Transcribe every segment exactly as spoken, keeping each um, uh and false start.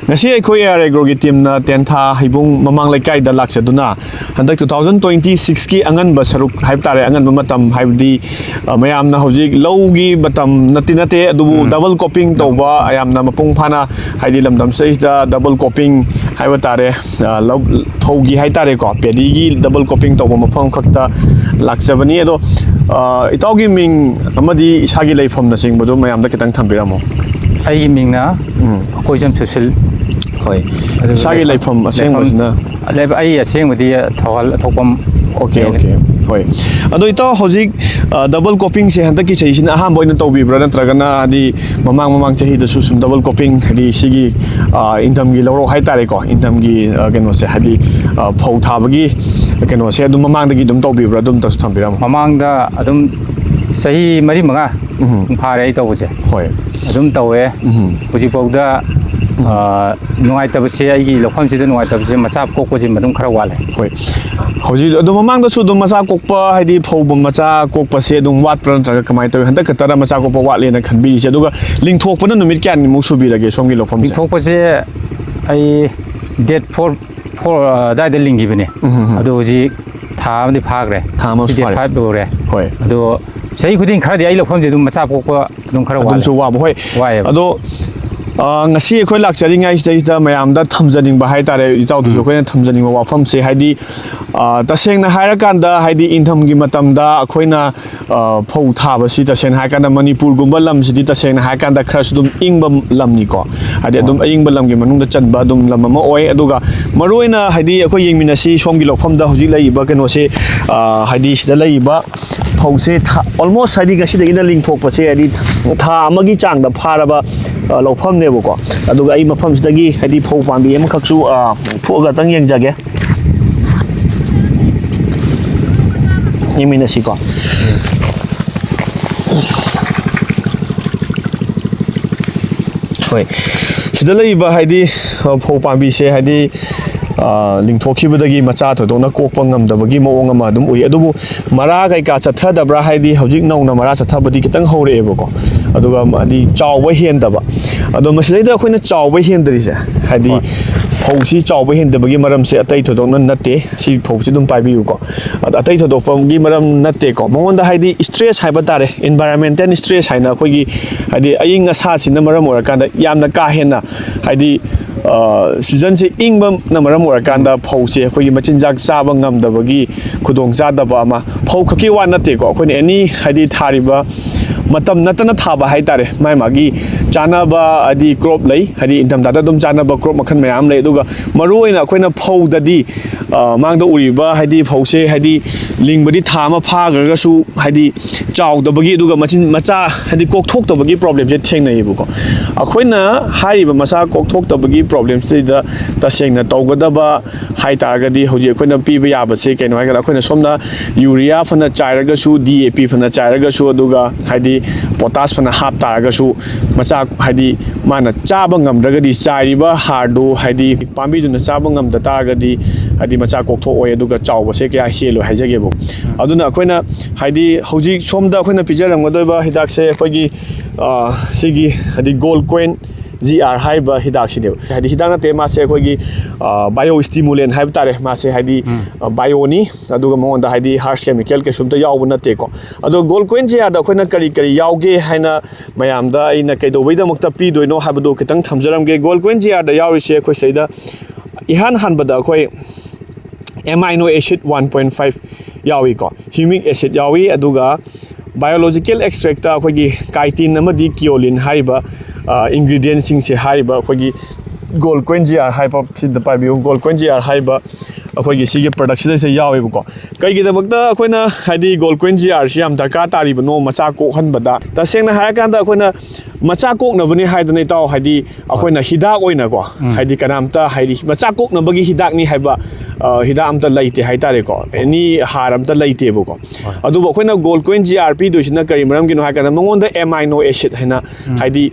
ꯉꯁꯤ ꯑꯩꯈꯣꯏ A R ꯑꯦꯒ꯭ꯔꯣꯒꯤ ꯇꯤꯝꯅ ꯇꯦꯟꯊꯥ ꯍꯩꯕꯨꯡ ꯃꯃꯥꯡ ꯂꯩꯀꯥꯏꯗ ꯂꯥꯛꯆꯗꯨꯅ ꯍꯟꯗꯛ ꯇꯨ ꯊꯥꯎꯖꯟ ꯇ꯭ꯋꯦꯟꯇꯤ ꯁꯤꯛꯁꯀꯤ ꯑꯉꯟꯕ ꯁꯔꯨꯛ ꯍꯥꯏꯕ ꯇꯥꯔꯦ, ꯑꯉꯟꯕ ꯃꯇꯝ ꯍꯥꯏꯕꯗꯤ, ꯑ, ꯃꯌꯥꯝꯅ ꯍꯧꯖꯤꯛ ꯂꯧꯒꯤ ꯃꯇꯝ ꯅꯠꯇꯤ ꯅꯠꯇꯦ, ꯑꯗꯨꯕꯨ ꯎꯝ꯫ ꯗꯕꯜ ꯀꯣꯄꯤꯡ ꯇꯧꯕ ꯌꯥꯝꯅ ꯃꯄꯨꯡ ꯐꯥꯅ, ꯍꯥꯏꯗꯤ ꯂꯝꯗꯝꯁꯤꯗꯩꯁꯤꯗ ꯗꯕꯜ ꯀꯣꯄꯤꯡ ꯍꯥꯏꯕ ꯇꯥꯔꯦ, ꯑ, ꯂꯧ, ꯐꯧꯒꯤ ꯍꯥꯏ ꯇꯥꯔꯦꯀꯣ, ꯄꯦꯗꯤꯒꯤ ꯗꯕꯜ ꯀꯣꯄꯤꯡ ꯇꯧꯕ ꯃꯐꯝ ꯈꯛꯇ ꯂꯥꯛꯆꯕꯅꯤ꯫ ꯑꯗꯣ, ꯑ, ꯏꯇꯥꯎꯒꯤ ꯃꯤꯡ ꯑꯃꯗꯤ ꯏꯁꯥꯒꯤ ꯂꯩꯐꯝꯅꯆꯤꯡꯕꯗꯨ ꯃꯌꯥꯝꯗ ꯈꯤꯇꯪ ꯊꯝꯕꯤꯔꯝꯃꯣ꯫ ꯑꯩꯒꯤ ꯃꯤꯡꯅ ꯎꯝ꯫ ꯀꯣꯏꯖꯝ ꯁꯨꯁꯤꯜ꯫ ꯍꯣꯏ꯫ ꯑꯗꯨ ꯏꯁꯥꯒꯤ ꯂꯩꯐꯝ, ꯂꯩꯐꯝ ꯂꯩꯐꯝ ꯑꯁꯦꯡꯕꯁꯤꯅ? ꯂꯩꯕ-, ꯑꯩ ꯑꯁꯦꯡꯕꯗꯤ ꯊꯧꯕꯥꯜ ꯊꯣꯛꯄꯝ꯫ ꯑꯣꯀꯦ, ꯂꯩꯔꯦ꯫ ꯑꯣꯀꯦ꯫ ꯍꯣꯏ꯫ ꯑꯗꯣ ꯏꯇꯥꯎ ꯍꯧꯖꯤꯛ, ꯑ, ꯗꯕꯜ ꯀꯣꯄꯤꯡꯁꯦ ꯍꯟꯗꯛꯀꯤ ꯆꯍꯤꯁꯤꯅ ꯑꯍꯥꯟꯕ ꯑꯣꯏꯅ ꯇꯧꯕꯤꯕ꯭ꯔꯥ, ꯅꯠꯇ꯭ꯔꯒꯅ ꯍꯥꯏꯗꯤ ꯃꯃꯥꯡ ꯃꯃꯥꯡ ꯆꯍꯤꯗꯁꯨ ꯁꯨꯝ ꯗꯕꯜ ꯀꯣꯄꯤꯡ, ꯍꯥꯏꯗꯤ ꯁꯤꯒꯤ, ꯑ, ꯏꯟꯊꯝꯒꯤ ꯂꯧꯔꯣꯛ ꯍꯥꯏ ꯇꯥꯔꯦꯀꯣ, ꯏꯟꯊꯝꯒꯤ, ꯑ, ꯀꯩꯅꯣꯁꯦ, ꯍꯥꯏꯗꯤ, ꯑ, ꯐꯧ ꯊꯥꯕꯒꯤ ꯀꯩꯅꯣꯁꯦ ꯑꯗꯨꯝ ꯃꯃꯥꯡꯗꯒꯤ ꯑꯗꯨꯝ ꯇꯧꯕꯤꯕ꯭ꯔꯥ? ꯑꯗꯨꯝꯇꯁꯨ ꯊꯝꯕꯤꯔꯝꯃꯣ꯫ ꯃꯃꯥꯡꯗ ꯑꯗꯨꯝ ꯆꯍꯤ ꯃꯔꯤ ꯃꯉꯥ ꯎꯝ꯫ ꯐꯥꯔꯦ ꯑꯩ ꯇꯧꯕꯁꯦ꯫ ꯍꯣꯏ꯫ ꯑꯗꯨꯝ ꯇꯧꯋꯦ꯫ ꯎꯝ꯫ ꯍꯧꯖꯤꯛꯐꯥꯎꯗ, ꯑ, ꯅꯨꯡꯉꯥꯏꯇꯕꯁꯦ, ꯑꯩꯒꯤ ꯂꯧꯐꯝꯁꯤꯗ ꯅꯨꯡꯉꯥꯏꯇꯕꯁꯦ, ꯃꯆꯥ ꯀꯣꯛꯄꯁꯤꯃ ꯑꯗꯨꯝ ꯈꯔ ꯋꯥꯠꯂꯦ꯫ ꯍꯣꯏ꯫ ꯍꯧꯖꯤꯛ ꯑꯗꯨꯝ ꯃꯃꯥꯡꯗꯁꯨ ꯑꯗꯨꯝ ꯃꯆꯥ ꯀꯣꯛꯄ, ꯍꯥꯏꯗꯤ ꯐꯧꯕ ꯃꯆꯥ ꯀꯣꯛꯄꯁꯦ ꯑꯗꯨꯝ ꯋꯥꯠꯄ꯭ꯔꯥ, ꯅꯠꯇ꯭ꯔꯒ ꯀꯃꯥꯏꯅ ꯇꯧꯋꯤ? ꯍꯟꯗꯛ ꯈꯛꯇꯔ ꯃꯆꯥ ꯀꯣꯛꯄ ꯋꯥꯠꯂꯦꯅ ꯈꯟꯕꯤꯔꯤꯁꯦ? ꯑꯗꯨꯒ ꯂꯤꯡꯊꯣꯛꯄꯅ ꯅꯨꯃꯤꯠ ꯀꯌꯥꯅꯤꯃꯨꯛ ꯁꯨꯕꯤꯔꯒꯦ ꯁꯣꯝꯒꯤ ꯂꯧꯐꯝꯁꯦ? ꯂꯤꯡꯊꯣꯛꯄꯁꯦ ꯑꯩ date four, four, ꯑ, ꯑꯗꯥꯏꯗ ꯂꯤꯡꯈꯤꯕꯅꯦ꯫ ꯎꯝ, ꯎꯝ, ꯎꯝ꯫ ꯑꯗꯣ ꯍꯧꯖꯤꯛ ꯊꯥ ꯑꯃꯗꯤ ꯐꯥꯈ꯭ꯔꯦ꯫ ꯊꯥ ꯑꯃ ꯁꯤ date ꯐꯥꯔꯦ꯫ Five ꯌꯧꯔꯦ꯫ ꯍꯣꯏ꯫ ꯑꯗꯣ ꯆꯍꯤ ꯈꯨꯗꯤꯡ ꯈꯔꯗꯤ ꯑꯩ ꯂꯧꯐꯝꯁꯦ ꯑꯗꯨꯝ ꯃꯆꯥ ꯄꯣꯛꯄ ꯑꯗꯨꯝ ꯈꯔ ꯋꯥꯠꯂꯦ꯫ ꯑꯗꯨꯝꯁꯨ ꯋꯥꯕ, ꯍꯣꯏ꯫ ꯋꯥꯏꯌꯦꯕ꯫ ꯑꯗꯣ, ꯑ, ꯉꯁꯤ ꯑꯩꯈꯣꯏ ꯂꯥꯛꯆꯔꯤꯉꯩꯁꯤꯗꯩꯁꯤꯗ ꯃꯌꯥꯝꯗ ꯊꯝꯖꯅꯤꯡꯕ ꯍꯥꯏꯇꯥꯔꯦ, ꯏꯇꯥꯎꯗꯁꯨ ꯎꯝ꯫ ꯑꯩꯈꯣꯏꯅ ꯊꯝꯖꯅꯤꯡꯕ ꯋꯥꯐꯝꯁꯦ, ꯍꯥꯏꯗꯤ, ꯑ, ꯇꯁꯦꯡꯅ ꯍꯥꯏꯔꯀꯥꯟꯗ, ꯍꯥꯏꯗꯤ ꯏꯟꯊꯝꯒꯤ ꯃꯇꯝꯗ ꯑꯩꯈꯣꯏꯅ, ꯑ, ꯐꯧ ꯊꯥꯕꯁꯤ, ꯇꯁꯦꯡꯅ ꯍꯥꯏꯔꯀꯥꯟꯗ ꯃꯅꯤꯄꯨꯔꯒꯨꯝꯕ ꯂꯝꯁꯤꯗꯤ ꯇꯁꯦꯡꯅ ꯍꯥꯏꯔꯀꯥꯟꯗ ꯈꯔꯁꯨ ꯑꯗꯨꯝ ꯏꯪꯕ ꯂꯝꯅꯤꯀꯣ, ꯍꯥꯏꯗꯤ ꯑꯗꯨꯝ ꯍꯣꯏ꯫ ꯑꯏꯪꯕ ꯂꯝꯒꯤ ꯃꯅꯨꯡꯗ ꯆꯟꯕ ꯑꯗꯨꯝ ꯂꯝ ꯑꯃ ꯑꯣꯏ꯫ ꯑꯗꯨꯒ ꯃꯔꯨꯑꯣꯏꯅ ꯍꯥꯏꯗꯤ ꯑꯩꯈꯣꯏ ꯌꯦꯡꯃꯤꯟꯅꯁꯤ, ꯁꯣꯝꯒꯤ ꯂꯧꯐꯝꯗ ꯍꯧꯖꯤꯛ ꯂꯩꯔꯤꯕ ꯀꯩꯅꯣꯁꯦ, ꯑ, ꯍꯥꯏꯗꯤ ꯁꯤꯗ ꯂꯩꯔꯤꯕ ꯐꯧꯁꯦ ꯊꯥ, almost ꯍꯥꯏꯗꯤ ꯉꯁꯤꯗꯒꯤꯅ ꯂꯤꯡꯊꯣꯛꯄꯁꯦ ꯍꯥꯏꯗꯤ ꯊꯥ ꯑꯃꯒꯤ ꯆꯥꯡꯗ ꯐꯥꯔꯕ, ꯑ, ꯂꯧꯐꯝꯅꯦꯕꯀꯣ꯫ ꯑꯗꯨꯒ ꯑꯩ ꯃꯐꯝꯁꯤꯗꯒꯤ ꯍꯥꯏꯗꯤ ꯐꯧ ꯄꯥꯝꯕꯤ ꯑꯃꯈꯛꯁꯨ, ꯑ, ꯐꯨꯛꯑꯒ ꯈꯇꯪ ꯌꯦꯡꯖꯒꯦ꯫ ꯌꯦꯡꯃꯤꯟꯅꯁꯤꯀꯣ꯫ ꯍꯣꯏ꯫ ꯁꯤꯗ ꯂꯩꯔꯤꯕ ꯍꯥꯏꯗꯤ, ꯑ, ꯐꯧ ꯄꯥꯝꯕꯤꯁꯦ ꯍꯥꯏꯗꯤ, ꯑ, ꯂꯤꯡꯊꯣꯛꯈꯤꯕꯗꯒꯤ ꯃꯆꯥ ꯊꯣꯏꯗꯣꯛꯅ ꯀꯣꯛꯄ ꯉꯝꯗꯕꯒꯤ ꯃꯑꯣꯡ ꯑꯃ ꯑꯗꯨꯝ ꯎꯏ꯫ ꯑꯗꯨꯕꯨ ꯃꯔꯥ ꯀꯩꯀꯥ ꯆꯠꯊꯗꯕ꯭ꯔꯥ? ꯍꯥꯏꯗꯤ ꯍꯧꯖꯤꯛ ꯅꯧꯅ ꯃꯔꯥ ꯆꯠꯊꯕꯗꯤ ꯈꯤꯇꯪ ꯍꯧꯔꯛꯑꯦꯕꯀꯣ꯫ ꯑꯗꯨꯒ ꯍꯥꯏꯗꯤ ꯆꯥꯎꯕ ꯍꯦꯟꯗꯕ꯫ ꯑꯗꯣ ꯃꯁꯤꯗꯩꯗ ꯑꯩꯈꯣꯏꯅ ꯆꯥꯎꯕ ꯍꯦꯟꯗꯔꯤꯁꯦ, ꯍꯥꯏꯗꯤ ꯐꯧꯁꯤ ꯆꯥꯎꯕ ꯍꯦꯟꯗꯕꯒꯤ ꯃꯔꯝꯁꯦ ꯑꯇꯩ ꯊꯣꯏꯗꯣꯛꯅ ꯅꯠꯇꯦ꯫ ꯁꯤ ꯐꯧꯁꯤ ꯑꯗꯨꯝ ꯄꯥꯏꯕꯤꯌꯨꯀꯣ꯫ ꯑꯗ ꯑꯇꯩ ꯊꯣꯏꯗꯣꯛꯄꯒꯤ ꯃꯔꯝ ꯅꯠꯇꯦꯀꯣ꯫ ꯃꯉꯣꯟꯗ ꯍꯥꯏꯗꯤ stress ꯍꯥꯏꯕ ꯇꯥꯔꯦ, environmental stress ꯍꯥꯏꯅ ꯑꯩꯈꯣꯏꯒꯤ ꯍꯥꯏꯗꯤ ꯑꯏꯪ ꯑꯁꯥꯁꯤꯅ ꯃꯔꯝ ꯑꯣꯏꯔꯀꯥꯟꯗ ꯌꯥꯝꯅ ꯀꯥ ꯍꯦꯟꯅ ꯍꯥꯏꯗꯤ seasonꯁꯦ ꯏꯪꯕꯅ ꯃꯔꯝ ꯑꯣꯏꯔꯀꯥꯟꯗ ꯐꯧꯁꯦ ꯑꯩꯈꯣꯏꯒꯤ ꯃꯆꯤꯟꯖꯥꯛ ꯆꯥꯕ ꯉꯝꯗꯕꯒꯤ ꯈꯨꯗꯣꯡꯆꯥꯗꯕ ꯑꯃ, ꯐꯧ ꯈꯛꯀꯤ ꯋꯥ ꯅꯠꯇꯦꯀꯣ, ꯑꯩꯈꯣꯏꯅ ꯑꯦꯅꯤ ꯍꯥꯏꯗꯤ ꯊꯥꯔꯤꯕ ꯃꯇꯝ ꯅꯠꯇꯅ ꯊꯥꯕ ꯍꯥꯏꯇꯥꯔꯦ, ꯃꯥꯏ ꯃꯥꯒꯤ ꯆꯥꯅꯕ ꯍꯥꯏꯗꯤ ꯀ꯭ꯔꯣꯞ ꯂꯩ, ꯍꯥꯏꯗꯤ ꯏꯪꯊꯝꯊꯥꯗ ꯑꯗꯨꯝ ꯆꯥꯅꯕ ꯀ꯭ꯔꯣꯞ ꯃꯈꯜ ꯃꯌꯥꯝ ꯂꯩ꯫ ꯑꯗꯨꯒ ꯃꯔꯨꯑꯣꯏꯅ ꯑꯩꯈꯣꯏꯅ ꯐꯧꯗꯗꯤ ꯃꯥꯡꯗ ꯎꯔꯤꯕ ꯍꯥꯏꯗꯤ ꯐꯧꯁꯦ ꯍꯥꯏꯗꯤ ꯂꯤꯡꯕꯗꯤ ꯊꯥ ꯑꯃ ꯐꯥꯈ꯭ꯔꯒꯁꯨ ꯍꯥꯏꯗꯤ ꯆꯥꯎꯗꯕꯒꯤ, ꯑꯗꯨꯒ ꯃꯆꯤꯟ ꯃꯆꯥ ꯍꯥꯏꯗꯤ ꯀꯣꯛꯊꯣꯛꯇꯕꯒꯤ ꯄ꯭ꯔꯣꯕ꯭ꯂꯦꯝꯁꯦ ꯊꯦꯡꯅꯩꯌꯦꯕꯀꯣ꯫ ꯑꯩꯈꯣꯏꯅ ꯍꯥꯏꯔꯤꯕ ꯃꯆꯥ ꯀꯣꯛꯊꯣꯛꯇꯕꯒꯤ ꯄ꯭ꯔꯣꯕ꯭ꯂꯦꯝꯁꯤꯗ ꯇꯁꯦꯡꯅ ꯇꯧꯒꯗꯕ ꯍꯥꯏ ꯇꯥꯔꯒꯗꯤ ꯍꯧꯖꯤꯛ ꯑꯩꯈꯣꯏꯅ ꯄꯤꯕ ꯌꯥꯕꯁꯦ ꯀꯩꯅꯣ ꯍꯥꯏꯔꯒꯅ, ꯑꯩꯈꯣꯏꯅ ꯁꯣꯝꯅ ꯌꯨꯔꯤꯌꯥ ꯐꯅ ꯆꯥꯏꯔꯒꯁꯨ, ꯗꯤ ꯑꯦ ꯄꯤ ꯐꯅ ꯆꯥꯏꯔꯒꯁꯨ, ꯑꯗꯨꯒ ꯍꯥꯏꯗꯤ ꯄꯣꯇꯥꯁ ꯐꯅ ꯍꯥꯞ ꯇꯥꯔꯒꯁꯨ, ꯃꯆꯥ ꯍꯥꯏꯗꯤ ꯃꯥꯅ ꯆꯥꯕ ꯉꯝꯗ꯭ꯔꯒꯗꯤ, ꯆꯥꯏꯔꯤꯕ ꯍꯥꯔꯗꯨ ꯍꯥꯏꯗꯤ ꯄꯥꯝꯕꯤꯗꯨꯅ ꯆꯥꯕ ꯉꯝꯗ ꯇꯥꯔꯒꯗꯤ ꯍꯥꯏꯗꯤ ꯃꯆꯥ ꯀꯣꯛꯊꯣꯛꯑꯣꯏ, ꯑꯗꯨꯒ ꯆꯥꯎꯕꯁꯦ ꯀꯌꯥ ꯍꯦꯜꯂꯣꯏ ꯍꯥꯏꯖꯒꯦꯕ꯫ ꯑꯗꯨꯅ ꯑꯩꯈꯣꯏꯅ ꯍꯥꯏꯗꯤ ꯍꯧꯖꯤꯛ ꯁꯣꯝꯗ ꯑꯩꯈꯣꯏꯅ ꯄꯤꯖꯔꯝꯒꯗꯣꯏꯕ ꯍꯤꯗꯥꯛꯁꯦ ꯑꯩꯈꯣꯏꯒꯤ ꯁꯤꯒꯤ ꯍꯥꯏꯗꯤ ꯒꯣꯜ ꯀꯣꯏꯟ ꯖꯤ ꯑꯥꯔ ꯍꯥꯏꯔꯤꯕ ꯍꯤꯗꯥꯛꯁꯤꯅꯦꯕ꯫ ꯍꯥꯏꯗꯤ ꯍꯤꯗꯥꯛ ꯅꯠꯇꯦ, ꯃꯥꯁꯦ ꯑꯩꯈꯣꯏꯒꯤ ꯕꯥꯏꯑꯣ ꯏꯁꯇꯤꯃꯨꯂꯦꯟ ꯍꯥꯏꯕ ꯇꯥꯔꯦ꯫ ꯃꯥꯁꯦ ꯍꯥꯏꯗꯤ ꯕꯥꯏꯑꯣꯅꯤ, ꯑꯗꯨꯒ ꯃꯉꯣꯟꯗ ꯍꯥꯏꯗꯤ ꯍꯥꯔꯁ ꯀꯦꯃꯤꯀꯦꯜ ꯀꯩꯁꯨꯝꯇ ꯌꯥꯎꯕ ꯅꯠꯇꯦꯀꯣ꯫ ꯑꯗꯣ ꯒꯣꯜ ꯀꯣꯏꯟ ꯖꯤ ꯑꯥꯔꯗ ꯑꯩꯈꯣꯏꯅ ꯀꯔꯤ ꯀꯔꯤ ꯌꯥꯎꯒꯦ ꯍꯥꯏꯅ ꯃꯌꯥꯝꯗ ꯑꯩꯅ ꯀꯩꯗꯧꯕꯩꯗꯃꯛꯇ ꯄꯤꯗꯣꯏꯅꯣ ꯍꯥꯏꯕꯗꯣ ꯈꯤꯇꯪ ꯊꯝꯖꯔꯝꯒꯦ꯫ ꯒꯣꯜ ꯀꯣꯏꯟ ꯖꯤ ꯑꯥꯔꯗ ꯌꯥꯎꯔꯤꯁꯦ ꯑꯩꯈꯣꯏ ꯁꯤꯗꯩꯗ ꯏꯍꯥꯟ ꯍꯥꯟꯕꯗ ꯑꯩꯈꯣꯏ ꯑꯦꯃꯥꯏꯅꯣ ꯑꯦꯁꯤꯠ ꯋꯥꯟ ꯄꯣꯏꯟ ꯐꯥꯏꯚ ꯌꯥꯎꯏꯀꯣ, ꯍ꯭ꯌꯨꯃꯤꯛ ꯑꯦꯁꯤꯠ ꯌꯥꯎꯏ, ꯑꯗꯨꯒ ꯕꯥꯏꯑꯣꯂꯣꯖꯤꯀꯦꯜ ꯑꯦꯛꯁꯇ꯭ꯔꯦꯛꯇ ꯑꯩꯈꯣꯏꯒꯤ ꯀꯥꯏꯇꯤꯟ ꯑꯃꯗꯤ ꯀꯤꯑꯣꯂꯤꯟ ꯍꯥꯏꯔꯤꯕ ꯏꯟꯒ꯭ꯔꯤꯗꯤꯌꯦꯟꯁꯤꯡꯁꯦ ꯍꯥꯏꯔꯤꯕ ꯑꯩꯈꯣꯏꯒꯤ ꯒꯣꯜ ꯀꯣꯏꯟ ꯖꯤ ꯑꯥꯔ ꯍꯥꯏꯕ ꯁꯤꯗ ꯄꯥꯏꯕꯤꯌꯨ꯫ ꯒꯣꯜ ꯀꯣꯏꯟ ꯖꯤ ꯑꯥꯔ ꯍꯥꯏꯔꯤꯕ ꯑꯩꯈꯣꯏꯒꯤ ꯁꯤꯒꯤ ꯄ꯭ꯔꯗꯛꯁꯤꯗꯩꯁꯤꯗ ꯌꯥꯎꯋꯦꯕꯀꯣ꯫ ꯀꯩꯒꯤꯗꯃꯛꯇ ꯑꯩꯈꯣꯏꯅ ꯍꯥꯏꯗꯤ ꯒꯣꯜ ꯀꯣꯏꯟ ꯖꯤ ꯑꯥꯔꯁꯤ ꯌꯥꯝ ꯗꯔꯀꯥꯔ ꯇꯥꯔꯤꯕꯅꯣ ꯃꯆꯥ ꯀꯣꯛꯍꯟꯕꯗ? ꯇꯁꯦꯡꯅ ꯍꯥꯏꯔꯀꯥꯟꯗ ꯑꯩꯈꯣꯏꯅ ꯃꯆꯥ ꯀꯣꯛꯅꯕꯅꯤ ꯍꯥꯏꯗꯅ, ꯏꯇꯥꯎ, ꯍꯥꯏꯗꯤ ꯑꯩꯈꯣꯏꯅ ꯍꯤꯗꯥꯛ ꯑꯣꯏꯅꯀꯣ, ꯍꯥꯏꯗꯤ ꯀꯅꯥꯝꯇ ꯍꯥꯏꯗꯤ ꯃꯆꯥ ꯀꯣꯛꯅꯕꯒꯤ ꯍꯤꯗꯥꯛꯅꯤ ꯍꯥꯏꯕ ꯍꯤꯗꯥꯛ ꯑꯝꯇ ꯂꯩꯇꯦ ꯍꯥꯏꯇꯥꯔꯦꯀꯣ꯫ ꯑꯦꯅꯤ ꯍꯥꯔ ꯑꯝꯇ ꯂꯩꯇꯦꯕꯀꯣ꯫ ꯑꯗꯨꯕꯨ ꯑꯩꯈꯣꯏꯅ ꯒꯣꯜ ꯀꯣꯏꯟ ꯖꯤ ꯑꯥꯔ ꯄꯤꯗꯣꯏꯁꯤꯅ ꯀꯔꯤ ꯃꯔꯝꯒꯤꯅꯣ ꯍꯥꯏ ꯀꯥꯟꯗ, ꯃꯉꯣꯟꯗ ꯑꯦꯃꯥꯏꯅꯣ ꯑꯦꯁꯤꯠ ꯍꯥꯏꯅ ꯍꯥꯏꯗꯤ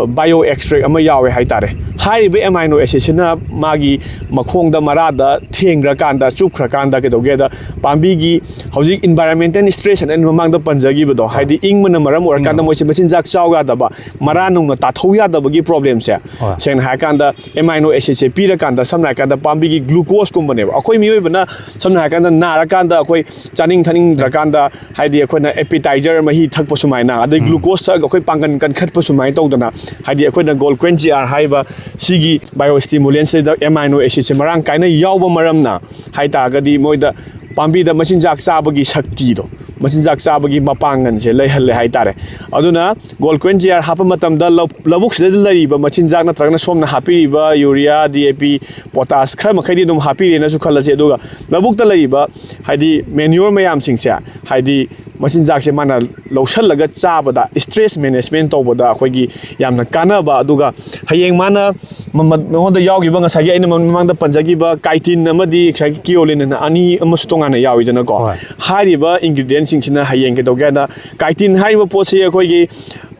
bio extract ꯑꯃ ꯌꯥꯎꯋꯦ ꯍꯥꯏꯇꯥꯔꯦ꯫ ꯍꯥꯏꯔꯤꯕ ꯑꯦꯃꯥꯏꯅꯣ ꯑꯦꯁꯤꯠꯁꯤꯅ ꯃꯥꯒꯤ ꯃꯈꯣꯡꯗ, ꯃꯔꯥꯗ ꯊꯦꯡꯈ꯭ꯔꯀꯥꯟꯗ, ꯆꯨꯞꯈ꯭ꯔꯀꯥꯟꯗ ꯀꯩꯗꯧꯒꯦꯗ, ꯄꯥꯝꯕꯤꯒꯤ ꯍꯧꯖꯤꯛ environmental stress ꯍꯥꯏꯅ ꯑꯩꯅ ꯃꯃꯥꯡꯗ ꯄꯟꯖꯈꯤꯕꯗꯣ, ꯍꯥꯏꯗꯤ ꯏꯪꯕꯅ ꯃꯔꯝ ꯑꯣꯏꯔꯀꯥꯟꯗ ꯎꯝ꯫ ꯃꯣꯏꯁꯦ ꯃꯆꯤꯟꯖꯥꯛ ꯆꯥꯎ ꯌꯥꯗꯕ, ꯃꯔꯥ ꯅꯨꯡꯅ ꯇꯥꯊꯧ ꯌꯥꯗꯕꯒꯤ problemꯁꯦ, ꯍꯣꯏ꯫ ꯁꯦꯡꯅ ꯍꯥꯏꯔꯀꯥꯟꯗ ꯑꯦꯃꯥꯏꯅꯣ ꯑꯦꯁꯤꯠꯁꯦ ꯄꯤꯔꯀꯥꯟꯗ, ꯁꯝꯅ ꯍꯥꯏꯔꯀꯥꯟꯗ ꯄꯥꯝꯕꯤꯒꯤ glucoseꯀꯨꯝꯕꯅꯦꯕ꯫ ꯑꯩꯈꯣꯏ ꯃꯤꯑꯣꯏꯕꯅ ꯁꯝꯅ ꯍꯥꯏꯔꯀꯥꯟꯗ ꯅꯥꯔꯀꯥꯟꯗ ꯑꯩꯈꯣꯏ ꯆꯥꯅꯤꯡ ꯊꯛꯅꯤꯡꯗ꯭ꯔꯀꯥꯟꯗ, ꯍꯥꯏꯗꯤ ꯑꯩꯈꯣꯏꯅ appetizer ꯃꯍꯤ ꯊꯛꯄ ꯁꯨꯃꯥꯏꯅ, ꯑꯗꯩ ꯎꯝ꯫ Glucose ꯊꯛꯑꯒ ꯑꯩꯈꯣꯏ ꯄꯥꯡꯒꯜ ꯀꯟꯈꯠꯄ ꯁꯨꯃꯥꯏꯅ ꯇꯧꯗꯅ, ꯍꯥꯏꯗꯤ ꯑꯩꯈꯣꯏꯅ Golquin G R ꯍꯥꯏꯔꯤꯕ ꯁꯤꯒꯤ biostimulantsꯁꯤꯗ ꯑꯦꯃꯥꯏꯅꯣ ꯑꯦꯁꯤꯠꯁꯦ ꯃꯔꯥꯡ ꯀꯥꯏꯅ ꯌꯥꯎꯕ ꯃꯔꯝꯅ ꯍꯥꯏ ꯇꯥꯔꯒꯗꯤ ꯃꯣꯏꯗ ꯄꯥꯝꯕꯤꯗ ꯃꯆꯤꯟꯖꯥꯛ ꯆꯥꯕꯒꯤ ꯁꯛꯇꯤꯗꯣ, ꯃꯆꯤꯟꯖꯥꯛ ꯆꯥꯕꯒꯤ ꯃꯄꯥꯡꯒꯜꯁꯦ ꯂꯩꯍꯜꯂꯦ ꯍꯥꯏꯇꯥꯔꯦ꯫ ꯑꯗꯨꯅ Golquin G R ꯍꯥꯞꯄ ꯃꯇꯝꯗ ꯂꯧ-, ꯂꯧꯕꯨꯛꯁꯤꯗ ꯂꯩꯔꯤꯕ ꯃꯆꯤꯟꯖꯥꯛ ꯅꯠꯇ꯭ꯔꯒꯅ ꯁꯣꯝꯅ ꯍꯥꯞꯄꯤꯔꯤꯕ urea, D A P, potash ꯈꯔ ꯃꯈꯩꯗꯤ ꯑꯗꯨꯝ ꯍꯥꯞꯄꯤꯔꯦꯅꯁꯨ ꯈꯜꯂꯁꯤ, ꯑꯗꯨꯒ ꯂꯧꯕꯨꯛꯇ ꯂꯩꯔꯤꯕ ꯍꯥꯏꯗꯤ manure ꯃꯌꯥꯝꯁꯤꯡꯁꯦ, ꯍꯥꯏꯗꯤ ꯃꯆꯤꯟꯖꯥꯛꯁꯦ ꯃꯥꯅ ꯂꯧꯁꯜꯂꯒ ꯆꯥꯕꯗ, stress management ꯇꯧꯕꯗ ꯑꯩꯈꯣꯏꯒꯤ ꯌꯥꯝꯅ ꯀꯥꯟꯅꯕ, ꯑꯗꯨꯒ ꯍꯌꯦꯡ ꯃꯥꯅ ꯃ-, ꯃ-, ꯃꯉꯣꯟꯗ ꯌꯥꯎꯈꯤꯕ ꯉꯁꯥꯏꯒꯤ ꯑꯩꯅ ꯃꯃꯥꯡꯗ ꯄꯟꯖꯈꯤꯕ chitin ꯑꯃꯗꯤ ꯉꯁꯥꯏꯒꯤ ꯀꯤꯑꯣꯂꯤꯟ ꯑꯅ ꯑꯅꯤ ꯑꯃꯁꯨ ꯇꯣꯉꯥꯟꯅ ꯌꯥꯎꯋꯤꯗꯅꯀꯣ꯫ ꯍꯣꯏ꯫ ꯍꯥꯏꯔꯤꯕ ingredientꯁꯤꯡꯁꯤꯅ ꯍꯌꯦꯡ ꯀꯩꯗꯧꯒꯦ ꯍꯥꯏꯗ, chitin ꯍꯥꯏꯔꯤꯕ ꯄꯣꯠꯁꯤ ꯑꯩꯈꯣꯏꯒꯤ,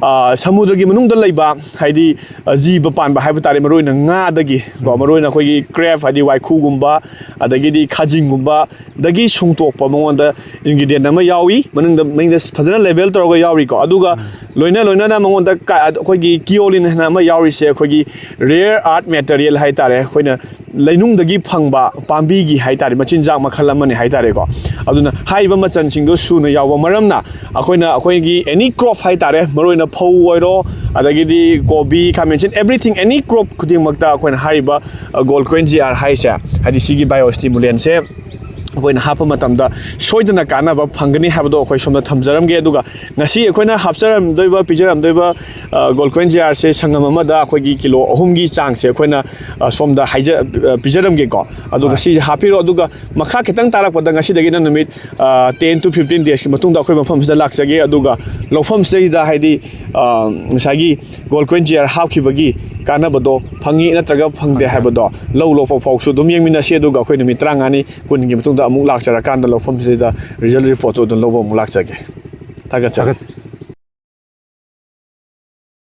ꯑ, ꯁꯃꯨꯗ꯭ꯔꯒꯤ ꯃꯅꯨꯡꯗ ꯂꯩꯕ, ꯍꯥꯏꯗꯤ, ꯑ, ꯖꯤꯕ ꯄꯥꯟꯕ ꯍꯥꯏꯕ ꯇꯥꯔꯦ, ꯃꯔꯨꯑꯣꯏꯅ ꯉꯥꯗꯒꯤ ꯀꯣ, ꯃꯔꯨꯑꯣꯏꯅ ꯑꯩꯈꯣꯏꯒꯤ crab, ꯍꯥꯏꯗꯤ ꯋꯥꯏꯈꯨꯒꯨꯝꯕ, ꯑꯗꯒꯤꯗꯤ ꯈꯥꯖꯤꯡꯒꯨꯝꯕ, ꯗꯒꯤ ꯁꯨꯡꯇꯣꯛꯄ ꯃꯉꯣꯟꯗ ingredient ꯑꯃ ꯌꯥꯎꯏ, ꯃꯅꯨꯡꯗ, ꯃꯅꯨꯡꯗ ꯐꯖꯅ label ꯇꯧꯔꯒ ꯌꯥꯎꯔꯤꯀꯣ꯫ ꯑꯗꯨꯒ ꯂꯣꯏꯅ ꯂꯣꯏꯅꯅ ꯃꯉꯣꯟꯗ ꯀ-, ꯑꯩꯈꯣꯏꯒꯤ ꯀꯤꯑꯣꯂꯤꯟ ꯍꯥꯏꯅ ꯑꯃ ꯌꯥꯎꯔꯤꯁꯦ, ꯑꯩꯈꯣꯏꯒꯤ rare earth material ꯍꯥꯏ ꯇꯥꯔꯦ, ꯑꯩꯈꯣꯏꯅ ꯂꯩꯅꯨꯡꯗꯒꯤ ꯐꯪꯕ ꯄꯥꯝꯕꯤꯒꯤ ꯍꯥꯏ ꯇꯥꯔꯦ, ꯃꯆꯤꯟꯖꯥꯛ ꯃꯈꯜ ꯑꯃꯅꯤ ꯍꯥꯏ ꯇꯥꯔꯦꯀꯣ꯫ ꯑꯗꯨꯅ ꯍꯥꯏꯔꯤꯕ ꯃꯆꯜꯁꯤꯡꯗꯣ ꯁꯨꯅ ꯌꯥꯎꯕ ꯃꯔꯝꯅ ꯑꯩꯈꯣꯏꯅ ꯑꯩꯈꯣꯏꯒꯤ any crop ꯍꯥꯏ ꯇꯥꯔꯦ, ꯃꯔꯨꯑꯣꯏꯅ ꯐꯧ ꯑꯣꯏꯔꯣ, ꯑꯗꯒꯤꯗꯤ ꯀꯣꯕꯤ, ꯈꯥꯃꯦꯟꯁꯤꯟ, everything, any crop ꯈꯨꯗꯤꯡꯃꯛꯇ ꯑꯩꯈꯣꯏꯅ ꯍꯥꯏꯔꯤꯕ, ꯑ, Golquin G R ꯍꯥꯏꯁꯦ, ꯍꯥꯏꯗꯤ ꯁꯤꯒꯤ biostimulantsꯁꯦ ꯑꯩꯈꯣꯏꯅ ꯍꯥꯞꯄ ꯃꯇꯝꯗ ꯁꯣꯏꯗꯅ ꯀꯥꯟꯅꯕ ꯐꯪꯒꯅꯤ ꯍꯥꯏꯕꯗꯣ ꯑꯩꯈꯣꯏ ꯁꯣꯝꯗ ꯊꯝꯖꯔꯝꯒꯦ꯫ ꯑꯗꯨꯒ ꯉꯁꯤ ꯑꯩꯈꯣꯏꯅ ꯍꯥꯞꯆꯔꯝꯗꯣꯏꯕ, ꯄꯤꯖꯔꯝꯗꯣꯏꯕ, ꯑ, Golquin G Rꯁꯦ ꯁꯪꯒꯝ ꯑꯃꯗ ꯑꯩꯈꯣꯏꯒꯤ ꯀꯤꯂꯣ ꯑꯍꯨꯝꯒꯤ ꯆꯥꯡꯁꯦ ꯑꯩꯈꯣꯏꯅ, ꯑ, ꯁꯣꯝꯗ ꯍꯥꯏꯖ-, ꯑ, ꯄꯤꯖꯔꯝꯒꯦꯀꯣ꯫ ꯑꯗꯨꯒ ꯍꯣꯏ꯫ ꯁꯤꯁꯦ ꯍꯥꯞꯄꯤꯔꯣ꯫ ꯑꯗꯨꯒ ꯃꯈꯥ ꯈꯤꯇꯪ ꯇꯥꯔꯛꯄꯗ ꯉꯁꯤꯗꯒꯤꯅ ꯅꯨꯃꯤꯠ, ꯑ, ten to fifteen daysꯀꯤ ꯃꯇꯨꯡꯗ ꯑꯩꯈꯣꯏ ꯃꯐꯝꯁꯤꯗ ꯂꯥꯛꯆꯒꯦ꯫ ꯑꯗꯨꯒ ꯂꯧꯐꯝꯁꯤꯗꯩꯗ ꯍꯥꯏꯗꯤ, ꯑ, ꯉꯁꯥꯏꯒꯤ Golquin G R ꯍꯥꯞꯈꯤꯕꯒꯤ ꯀꯥꯟꯅꯕꯗꯣ ꯐꯪꯉꯤ ꯅꯠꯇ꯭ꯔꯒ ꯐꯪꯗꯦ ꯐꯪꯉꯦ꯫ ꯍꯥꯏꯕꯗꯣ ꯂꯧ ꯂꯣꯛꯄ ꯐꯥꯎꯁꯨ ꯑꯗꯨꯝ ꯌꯦꯡꯃꯤꯟꯅꯁꯤ꯫ ꯑꯗꯨꯒ ꯑꯩꯈꯣꯏ ꯅꯨꯃꯤꯠ ꯇꯔꯥꯃꯉꯥꯅꯤ, ꯀꯨꯟꯒꯤ ꯃꯇꯨꯡꯗ ꯑꯃꯨꯛ ꯂꯥꯛꯆꯔꯀꯥꯟꯗ ꯂꯧꯐꯝꯁꯤꯗ result reportꯇꯨ ꯑꯗꯨꯝ ꯂꯧꯕ ꯑꯃꯨꯛ ꯂꯥꯛꯆꯒꯦ꯫ ꯊꯥꯒꯠꯆꯔꯤ꯫ ꯊꯥꯒꯠꯆꯔꯤ꯫